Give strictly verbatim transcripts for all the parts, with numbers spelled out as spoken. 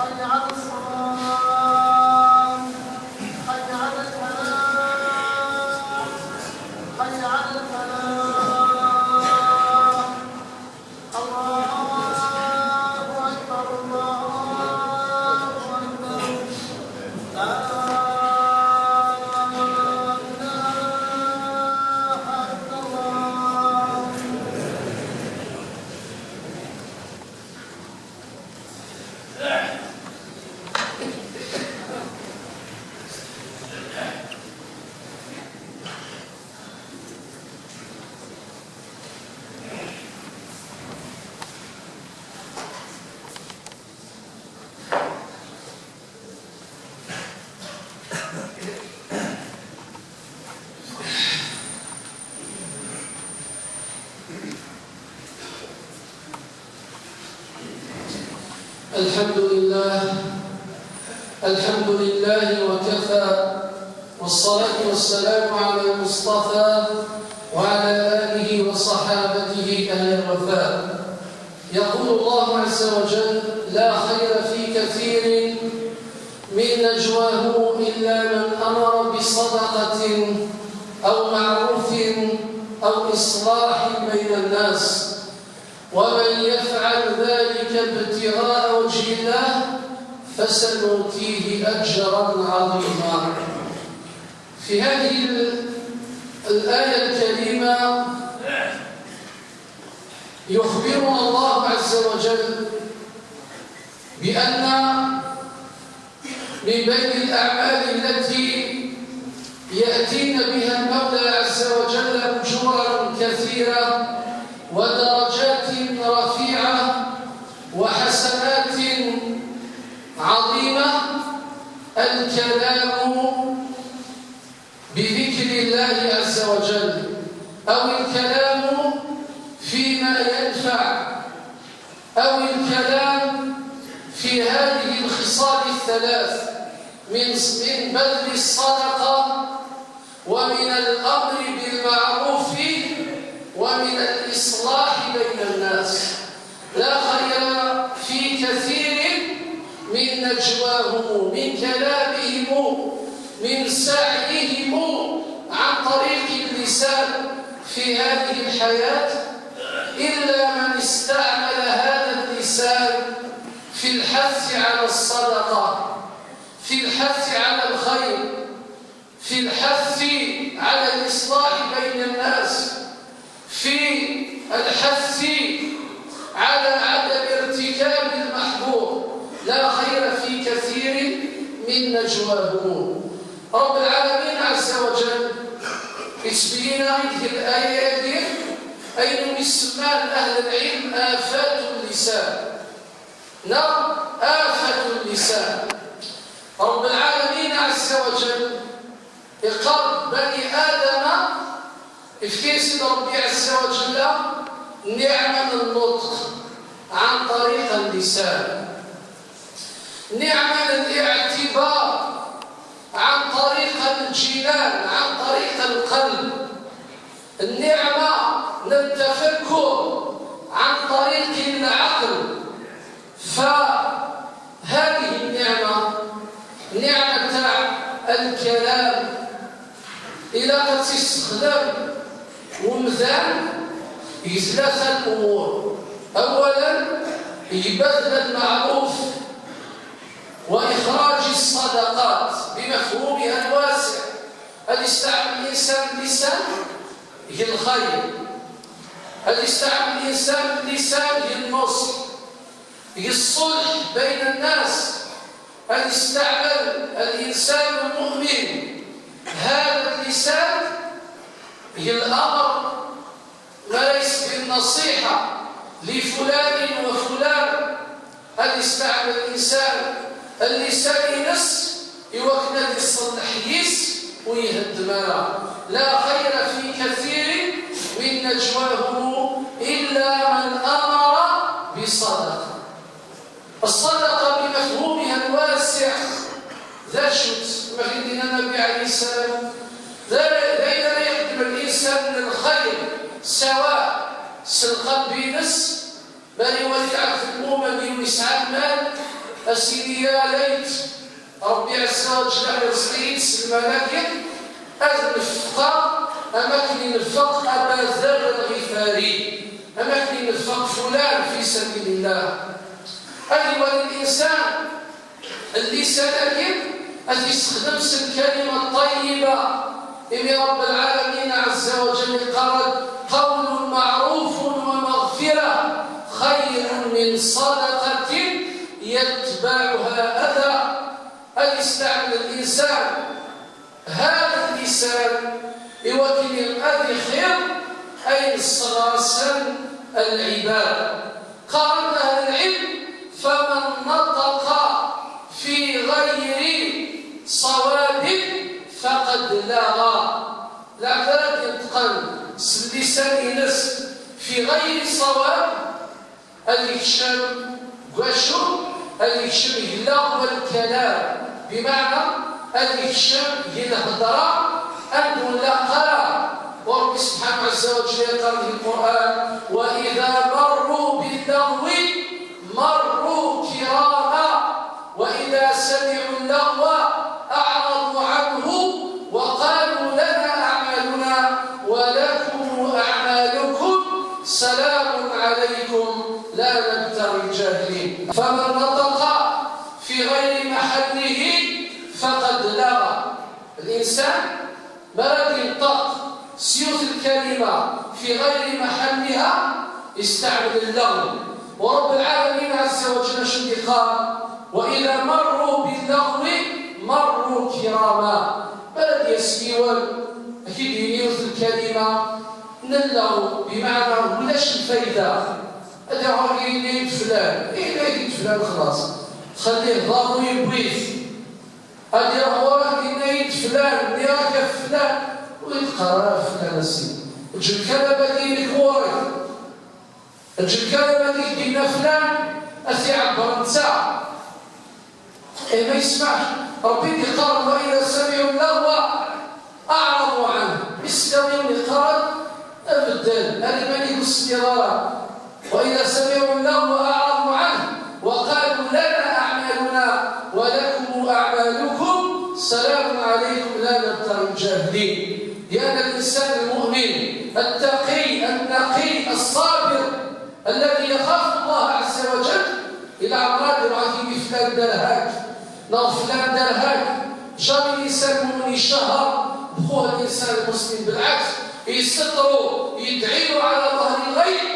حي على الصلاة. حي على الفلاح. حي على الفلاح. الله أكبر، الله أكبر. لا إله إلا الله. الحمد لله. الحمد لله وكفى، والصلاة والسلام على المصطفى وعلى آله وصحابته أهل الوفاء. يقول الله عز وجل: لا خير في كثير من نجواهم إلا من أمر بصدقة أو معروف أو إصلاح بين الناس، ومن يفعل ذلك ابتغاء وجه الله فسنؤتيه أجرا عظيما. في هذه ال-، الآية الكريمة يخبرنا الله عز وجل بأن من بين الأعمال التي يأتينا بها المولى عز وجل أجورا كثيرة ودرجات رفيعة وحسنات عظيمة الكلام بذكر الله عز وجل، أو الكلام فيما ينفع، أو الكلام في هذه الخصال الثلاث من، من بذل الصدقة، ومن الأمر بالمعروف، ومن الإصلاح بين الناس. لا خير في كثير من نجواهم، من كلامهم، من سعيهم عن طريق اللسان في هذه الحياة، إلا من استعمل هذا اللسان في الحث على الصدقة، في الحث على الخير، في الحث على الإصلاح بين الناس، في الحث على عدم ارتكاب المحظور. لا خير في كثير من نجواهم. رب العالمين عز وجل يتبين هذه الآية هذه أين يسمى أهل العلم آفات اللسان. نعم، آفة اللسان. رب العالمين عز وجل يقرب بني آدم، يفكي سيد ربي عز وجل نعمة النطق عن طريق اللسان، نعمة الاعتبار عن طريق الجنان، عن طريق القلب، النعمة للتفكر عن طريق العقل. فهذه النعمة، نعمة تاع الكلام، إلا قد تستخدم ومثال يزلف الأمور. أولا، يبذل المعروف وإخراج الصدقات بمفهومها الواسع. هل يستعمل الإنسان اللسان؟ هي الخير. هل يستعمل الإنسان اللسان؟ هي النصح، هي الصلح بين الناس. هل يستعمل الإنسان المؤمن هذا اللسان؟ هي الأمر وليس بالنصيحة لفلان وفلان. هل يستعمل الإنسان اللسان ينس يوكنا يصلح يس ويهدم؟ لا خير في كثير من نجواهم إلا من أمر بصدقة. الصدقة بمفهومها الواسع ذا شت، ما في دين النبي عليه السلام، ذا، ذا يقدم الإنسان من الخير، سواء سلقا بينس، بل يولي عبد المؤمن يوم يسعى المال، Sidi, ya layt Ṛebbi ɛezza wa ǧella irẓeq-iyi-d s lmal-agi, ad neffqeɣ am akken infeq Aba Dherr Lɣifari, am akken infeq fulan fi sabil llah. Ad iwali linsan llisan-agi, ad t-yessexdem s lkalima ṭṭayyiba, imi Ṛebb lɛalamin ɛezza wa ǧella iqqar-d: قول معروف ومغفرة خير من صدقة يتبعها أذى. Ad yesteɛmel linsan hada llisan i wakken ad ixiḍ ayen sɣersen lɛibad. Qqaren ahl lɛilm: فمن نطق في غير صواب فقد لغى. Lɛebd ara d-ineṭqen s llisan-ines fi ɣayri ṣawab, ad yekcem deg wacu? Ad yekcem deg leɣwa lkalam, bimeɛna ad yekcem deg lhedra anda ur nlaq ara. Ṛebbi subḥanahu ɛezza wa ǧella yeqqar deg Lqur'an: وإذا مروا باللغو مروا كراما وإذا سمعوا اللغو أعرضوا عنه وقالوا لنا أعمالنا ولكم أعمالكم سلام عليكم لا نبتغي الجاهلين. فمن نطق في غير محله فقد لغى. Linsan mi ara d-yenṭeq s yiwet lkalima fi ɣayri maḥalliha, yesteɛmel lleɣw. U Ṛebbi lɛalamin ɛezza wa ǧella acu d-iqqar: وإذا مروا باللغو مروا كراما. Mi ara d-yas yiwen, ad k-id-yini yiwet lkalima n lleɣw, bimeɛna ulac lfayda, ad iruḥ yenna-yi-d flan, yenna-yi-d flan, xlaṣ, xalli ḍaḍu yewwi-t. Ad iruḥ ɣur-k, yenna-yi-d flan, nniɣ-ak ɣef flan, ur yi-d-qqar ara ɣef flan a sidi. Eǧǧ lkalam-agi-inek ɣur-k. Eǧǧ lkalam-agi i k-d-yenna flan, ad t-iɛebber netta. Eh, ma yesmaḥ, Ṛebbi d-iqqar: وإذا سمعوا اللغو أعرضوا عنه. Mi sliɣ yiwen iqqar-d abeddel, ar iman-ik ur tesliḍ ara. وإذا سمعوا اللغو أعرضوا عنه وقالوا لنا أعمالنا ولكم أعمالكم سلام عليكم لا نبتغي الجاهلين. لأن الإنسان المؤمن التقي النقي الصابر الذي يخاف الله عز وجل, ila ɛemṛa ad iruḥ ad yini flan dara hak, neɣ flan dara hak. Jamais l'insan lmumin icehher bxuh l'insan lmuslim, belɛeks, yessitru, yedɛi له على ظهر الغيب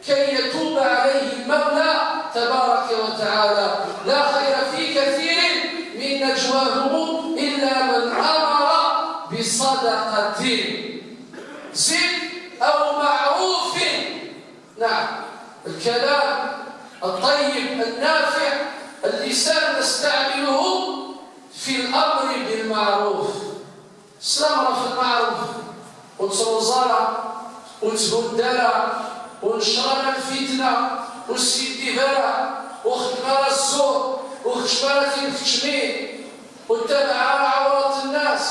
كي يتوب عليه المولى تبارك وتعالى. لا خير في كثير من نجواهم إلا من أمر بصدقة, زد, أو معروف. نعم، الكلام الطيب النافع، اللسان نستعمله في الأمر بالمعروف. S lemmer ɣef lmeɛruf, ur ttruẓ ara, ur tthuddu ara, ur neccer ara lfitna, ur skiddib ara, ur xeddem ara zzur, ur keččem ara timkeččmin, ur ttabaɛ ara ɛawrat nnas,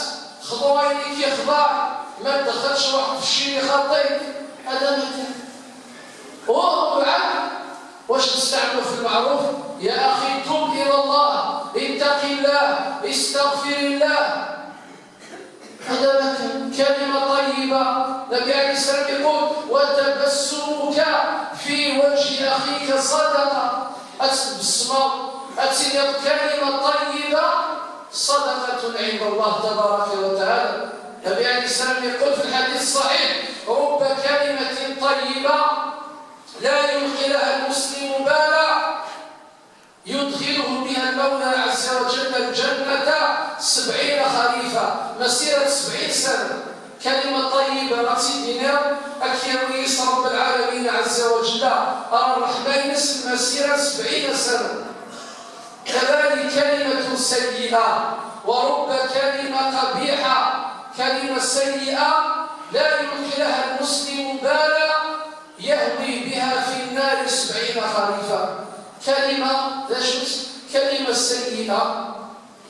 xḍu ayen i k-ixḍan, ma tdexxel cwiṭ tfecci di xaṭi-k, hada ma kan. Ur mbeɛd, wac nesteɛmlu fi lmeɛruf? يا أخي توب إلى الله، اتق الله، استغفر الله. Hada ma kan. كلمة طيبة، النبي عليه السلام يقول: وتبسمك في وجه أخيك صدقة. Ad tbessmeḍ, ad tiniḍ كلمة طيبة، صدقة عند الله تبارك وتعالى. النبي عليه السلام يقول في الحديث الصحيح: رب كلمة طيبة لا يلقي لها المسلم بالا يدخله بها المولى عز وجل الجنة سبعين خريفا، مسيرة سبعين سنة. كلمة طيبة, ad tt-id-iniɣ, ad k-yawi yis Ṛebbi lɛalamin ɛezza wa ǧella ɣer ṛṛeḥma-ines lmasira n sebɛin sna. كذلك كلمة سيئة، ورب كلمة قبيحة، كلمة سيئة لا يلقي لها المسلم بالا يهوي بها في النار سبعين خريفا. كلمة, d acu-tt? كلمة سيئة.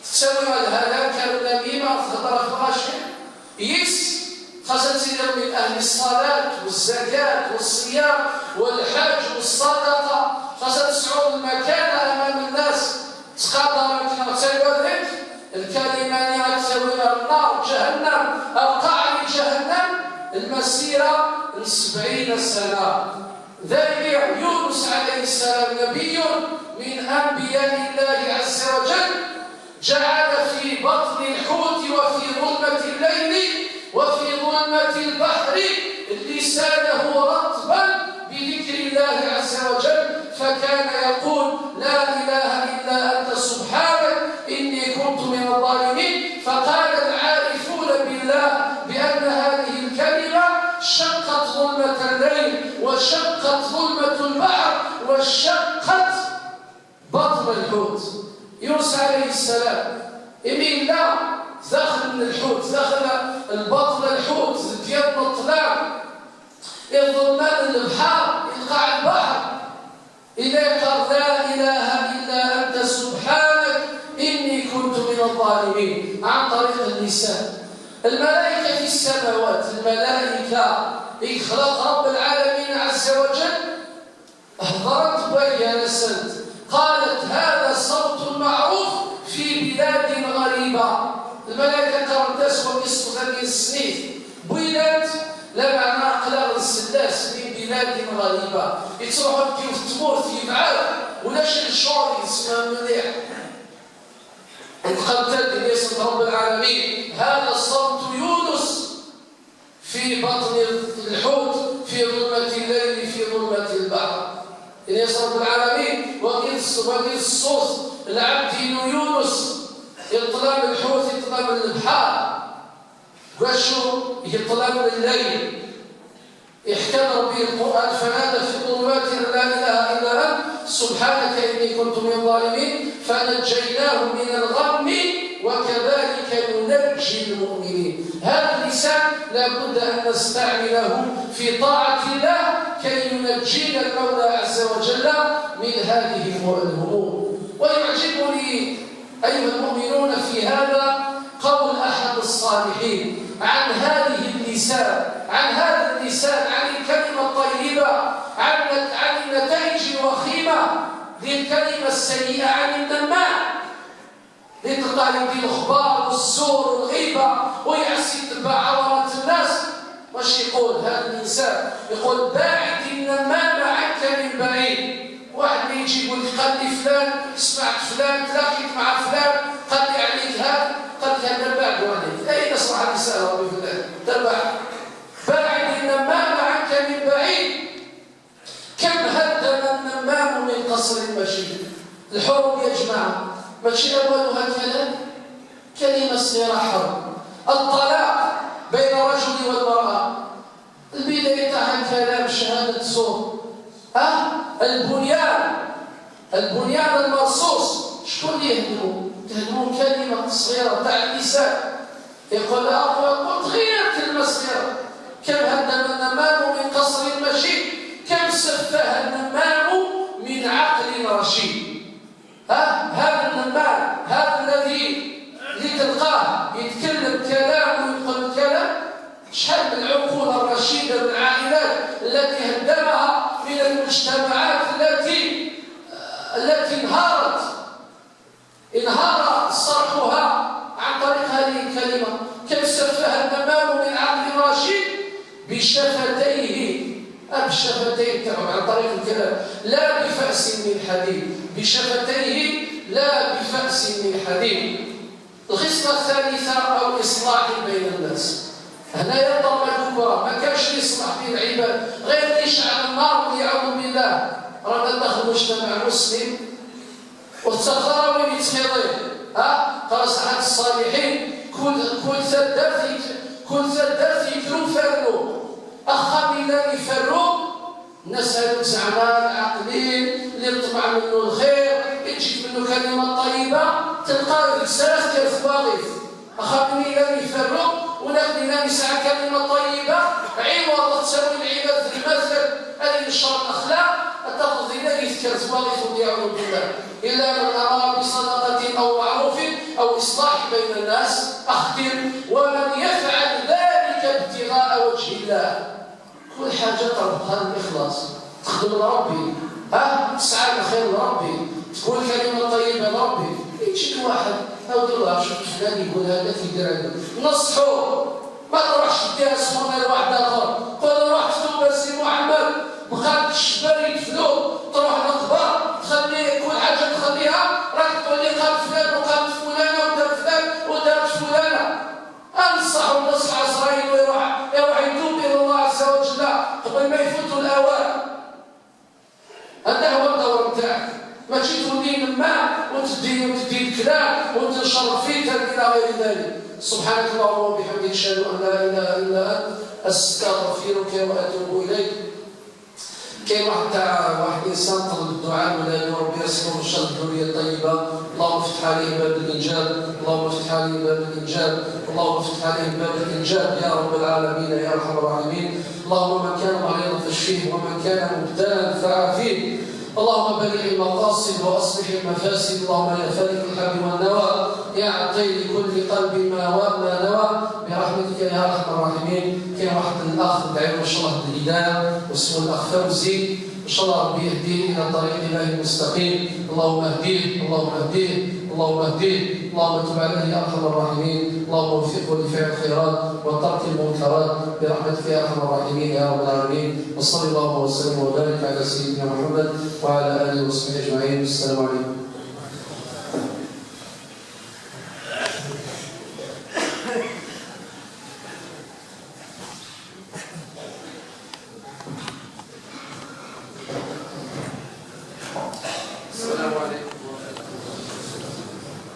Tettawi ɣer lhalak, ar namima, thedder ɣef lɣaci. Yis, xas ad tiliḍ من أهل الصلاة والزكاة والصيام والحج والصدقة, xas ad tesɛuḍ lmakana أمام الناس, أو قعر جهنم المسيرة سبعين سنة. ذلك يونس عليه السلام نبي من أنبياء الله عز وجل، جعل في بطن الحوت وفي ظلمة الليل وفي ظلمة البحر لسانه رطبا بذكر الله عز وجل، فكان يقول: لا إله إلا أنت سبحانك إني كنت من الظالمين. فقال العارفون بالله بأن هذه الكلمة شقت ظلمة الليل وشقت ظلمة البحر وشقت بطن الحوت. يونس عليه السلام إمين لا داخل من الحوت، داخل البطن الحوت، ديال الطلام، الظلمان البحر، القاع البحر. إلى قال: لا إله إلا أنت سبحانك إني كنت من الظالمين، عن طريق اللسان. الملائكة في السماوات، الملائكة يخلق رب العالمين عز وجل، هضرت ويا نسنت، قالت: هذا صوت معروف في بلاد غريبة. الملائكة قالت: تسوى قصة السنين بويلات، لا معنى أقلاغ السلاس من بلاد غريبة. يتروحوا كيف تموت يبعد، ولا شي الشعور يسمى مليح. انتقلت الدنيا رب العالمين: هذا صوت يونس في بطن الحوت في ظلمة الليل في ظلمة البحر. إن يسر رب العالمين وقيل، وقيل الصوت العبد يونس يطلع من الحوت، يطلع من البحر. وشو يطلع من الليل؟ يحكم ربي القرآن: فنادى في الظلمات أن لا إله إلا أنت سبحانك إني كنت من الظالمين، فنجيناه من الغم وكذلك ننجي المؤمنين. هذا اللسان لابد أن نستعمله في طاعة الله كي ينجينا المولى عز وجل من هذه الهموم. ويعجبني أيها المؤمنون في هذا قول أحد الصالحين عن هذه اللسان، عن هذا اللسان، عن الكلمة الطيبة، عن، عن النتائج الوخيمة للكلمة السيئة، عن النمام. اللي تلقاه يدير الخبار والزور والغيبة ويعسي يتبع عورات الناس. واش يقول هذا الإنسان؟ يقول: باعد النمام عنك من بعيد. واحد ما يجي يقول لك: قال لي فلان، سمعت فلان، تلاقيت مع فلان، قال لي عليك هذا، قال لك هذا بعد عليك. أين صح الإنسان ربي في الله؟ تبع. باعد النمام عنك من بعيد. كم هدم النمام من قصر مشيد. الحروب يا جماعة ماشي أولها كلام، كلمة صغيرة حرب. الطلاق بين الرجل والمرأة، البداية تاعها كلام، شهادة زور. أه؟ البنيان، البنيان المرصوص، شكون اللي يهدمو؟ تهدمو كلمة صغيرة تاع اللسان. يقول: لا، قلت غير كلمة صغيرة. كم هدم النمام من قصر مشيد، كم سفه النمام من عقل رشيد. ها؟ هذا النمام، هذا الذي، اللي تلقاه يتكلم كلام ويقول كلام، شحال من العقول الرشيدة من العائلات التي هدمها، من المجتمعات التي، التي انهارت، انهار صرحها عن طريق هذه الكلمة. كم سفه النمام من عقل رشيد بشفتيه، آه، بالشفتين تاعو عن طريق الكلام، لا بفأس من حديد، بشفتيه لا بفأس من حديد. الخصلة الثالثة أو إصلاح بين الناس. هنايا الطبقة الكبرى ما كانش يصلح بين العباد، غير اللي يشعل النار والعياذ بالله. رانا داخل مجتمع مسلم، والثغرة وين يتخيضين؟ ها؟ قال أحد الصالحين: كل، كل ثدات يك-، كل ثدات يكرو فرو. أخا من اللي يفرو، الناس هذوك زعما العاقلين اللي يطمع منه الخير، يجيك منه كلمة طيبة، تلقاه يتسرس كيف واقف. أخا من اللي يفرو، وناخذ لنا يسعى كلمة طيبة، عوض تسوي العباد في المثل، هذه من شر الأخلاق، تاخذ لنا يذكر في واقف وديعه بالله. إلا من أمر بصدقة أو معروف أو إصلاح بين الناس، أختم: ومن يفعل ذلك ابتغاء وجه الله. كل حاجة تربطها بالإخلاص. تخدم لربي، ها؟ تسعى لخير لربي، تقول كلمة طيبة لربي. يجيك واحد: أودي الله، شفت فلان يقول هذا، يدير هذا. نصحوه. ما تروحش تديها سخونة لواحد آخر. قول: "روح تتوب سي محمد، بقات الشبر يدفنوه، تروح للقبر، تخلي كل حاجة تخليها، راك تقول لي: 'قام فلان وقام فلانة ودار فلان ودارت فلانة.'" أنصح النصح عزرائيل ويروح، يروح يتوب إلى الله عز وجل قبل ما يفوتوا الأوان. هذا هو الدور نتاعك، ماشي تولي نمام وتدي، وتدي الكلام وتنشر الفتن إلى غير ذلك. سبحانك اللهم وبحمدك، أشهد أن لا إله إلا أنت، أستغفرك وأتوب إليك. كاين واحد تاع، واحد الإنسان طلب الدعاء ولا ربي يرزقه إن شاء الله الذرية الطيبة. اللهم افتح عليه باب الإنجاب، اللهم افتح عليه باب الإنجاب، اللهم افتح عليه باب الإنجاب يا رب العالمين يا أرحم الراحمين. اللهم من كان مريضا فاشفه، ومن كان مبتلا فعافيه. اللهم بلغ المقاصد وأصلح المفاسد. اللهم يا فالق الحب والنوى، اعط لكل قلب ما و-، ما نوى، برحمتك يا أرحم الراحمين. كاين واحد الأخ ندعي له إن شاء الله بالهداية، واسمه الأخ فوزي، إن شاء الله ربي يهديه إلى طريق الله المستقيم. اللهم اهديه، اللهم اهديه، اللهم اهديه، اللهم تب عليه يا أرحم الراحمين. اللهم وفقه لفعل الخيرات وترك المنكرات برحمتك يا أرحم الراحمين يا رب العالمين. وصلى الله وسلم وبارك على سيدنا محمد وعلى آله وصحبه أجمعين. السلام عليكم.